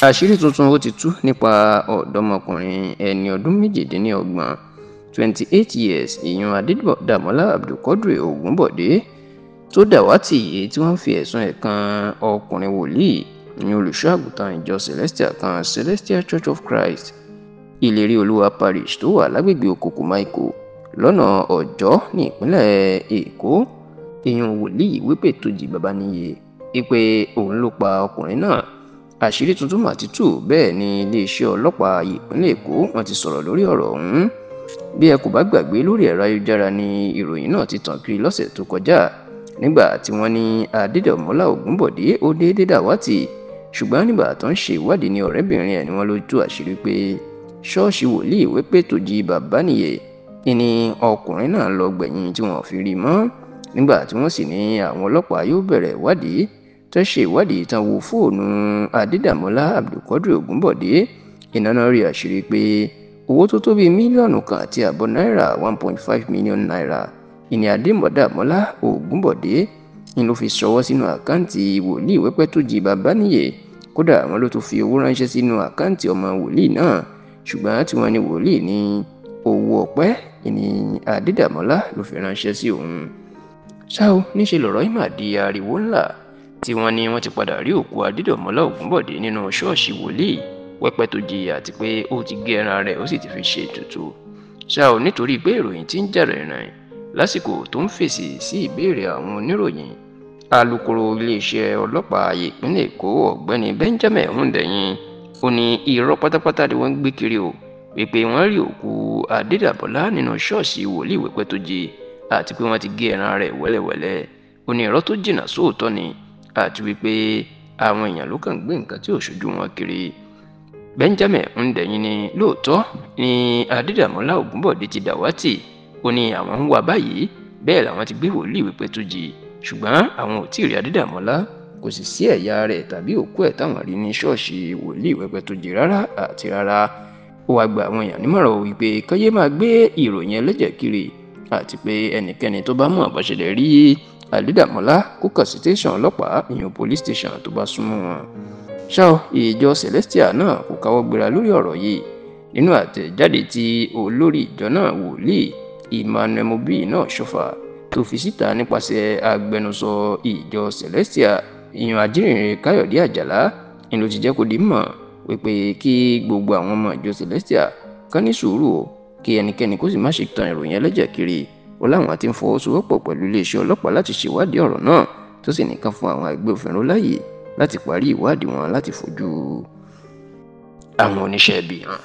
Àṣírí tuntun ó ti tú nípa ọ̀dọ́mọkùnrin ẹni ọdún 28, 28 years, ìyún Adédàmọ́lá Abdulquadri Ògúnbọ̀dé tó dàwátì, èyí tí wọ́n fi ẹ̀sùn ẹ̀ kan ọkùnrin wòlíì ní olùṣọ́-àgùntàn ìjọ Celestial kan, Celestial Church of Christ, Ìlérí Olúwa Parish, tó wà lágbègbè Òkòkò-Maiko lọ́nà Ọjọ́ ní ìpínlẹ̀ Èkó, ìyún wòlíì Wípètòjì Babaníye, wípé òun ló pa ọkùnrin náà. Àṣírí tuntun mà ti tú. Bẹ́ẹ̀ ni iléeṣẹ́ ọlọ́pàá ìpínlẹ̀ Èkó wọ́n ti sọ̀rọ̀ lórí ọ̀rọ̀ ọ̀hún. Bí ẹ kò bá gbàgbé, lórí ẹ̀rọ ayélujára ni ìròyìn náà ti tàn kiri lọ́sẹ̀ tó kọjá, nígbà tí wọ́n ní Adédàmọ́lá Ògúnbọ̀dé ó déédéé dàwátì. Ṣùgbọ́n nígbà tó ń ṣe ìwádìí ní ọ̀rẹ́bìnrin ẹ̀ ni wọ́n ló tú àṣírí pé ṣọ́ọ̀ṣì wòlíì Wípètòjì Babaníye ní ọkùnrin náà lọ gbẹ̀yìn tí wọ́n fi rí mọ́. Nígbà tí wọ́n sì ní àwọn ọlọ́pàá yóò bẹ̀rẹ̀ ìwádìí, tó ṣe ìwádìí tán wo fóònù Adédàmọ́lá Abdulquadri Ògúnbọ̀dé, iná náà rí àṣírí pé owó tó tó bíi 1.5 mílíọ̀nù náírà, 1.5 million naira, ìní Adédàmọ́lá Ògúnbọ̀dé ní ló fi ṣọwọ́ sínú àkáǹtì wòlíì Wípètòjì Babaníye. Kódà, wọn ló tún fi owó ránṣẹ́ sínú àkáǹtì ọmọ wòlíì náà, ṣùgbọ́n tí wọ́n ní wòlíì ní owó ọpẹ́ ìní Adédàmọ́lá ló fi ránṣẹ́ sí òun. Ṣá o, níṣẹ́ lọ̀rọ̀ yìí mà di ariwo ńlá, tí wọ́n ní wọ́n ti padà rí òkú Adédàmọ́lá Ògúnbọ̀dé nínú ṣọ́ọ̀ṣì wòlíì Wípètòjì, àti pé ó ti gé ẹran rẹ̀, ó sì ti fi ṣe ètùtù. Ṣá o, nítorí pé ìròyìn tí ń jà rìnrìn lásìkò tó ń fèsì sí ìbéèrè àwọn oníròyìn, alūkkóró iléeṣẹ́ ọlọ́pàá ìpínlẹ̀ Èkó, Ọ̀gbẹ́ni Benjamin Hundeyin, ó ní irọ́ pátápátá ni wọ́n ń gbé kiri o, wípé wọ́n rí òkú Adédàmọ́lá nínú ṣọ́ọ̀ṣì wòlíì Wípètòjì àti pé wọ́n ti gé ẹran rẹ̀ wẹ́lẹ́wẹ́lẹ́. Ó ní irọ́ tó jìnnà sóòótọ́ ni, àti wípé àwọn èèyàn ló kàn gbé nǹkan tí ò ṣojú wọn kiri. Benjamin Hundeyin ní lóòótọ́ ni Adédàmọ́lá Ògúnbọ̀dé ti dàwátì. Ó ní àwọn ń wá báyìí, bẹ́ẹ̀ làwọn ti gbé wòlíì Wípètòjì, ṣùgbọ́n àwọn ò tí ì rí Adédàmọ́lá. Kò sì sí ẹ̀yà rẹ̀ tàbí òkú ẹ̀ táwọn rí ní ṣọ́ọ̀ṣì wòlíì Wípètòjì rárá àti rárá. Ó wáá gba àwọn èèyàn nímọ̀ràn wípé kán yéé máa gbé ìròyìn ẹlẹ́jẹ̀ kiri, àti pé ẹnikẹ́ni tó bá mọ̀ bó ṣe lè rí Adédàmọ́lá kó kàn sí tẹ̀sán ọlọ́pàá, ìyẹn police station, tó bá súnmọ́ wọn. Ṣá o, ìjọ Celestial náà kò káwọ́ gbéra lórí ọ̀rọ̀ yìí. Nínú àtẹ̀jáde tí olórí ìjọ náà, wòlíì Emmanuel Mobiyina Ọ̀ṣọ́fà, tó fi síta nípasẹ̀ agbẹnusọ ìjọ Celestial, ìyẹn ajíhìnrere Káyọ̀dé Àjàlá, ni ló ti jẹ́ kó di mọ̀ wípé kí gbogbo àwọn ọmọ ìjọ Celestial kán ní sùúrù o, kí ẹnikẹ́ni kó sì má ṣe tan ìròyìn ẹlẹ́jẹ̀ kiri. Ó láwọn ti ń fọwọ́sowọ́pọ̀ pẹ̀lú iléeṣẹ́ ọlọ́pàá láti ṣèwádìí ọ̀rọ̀ náà, tó sì nìkan fún àwọn agbófinró láàyè láti parí ìwádìí wọn láti fojú àwọn oníṣẹ́ ibi hàn.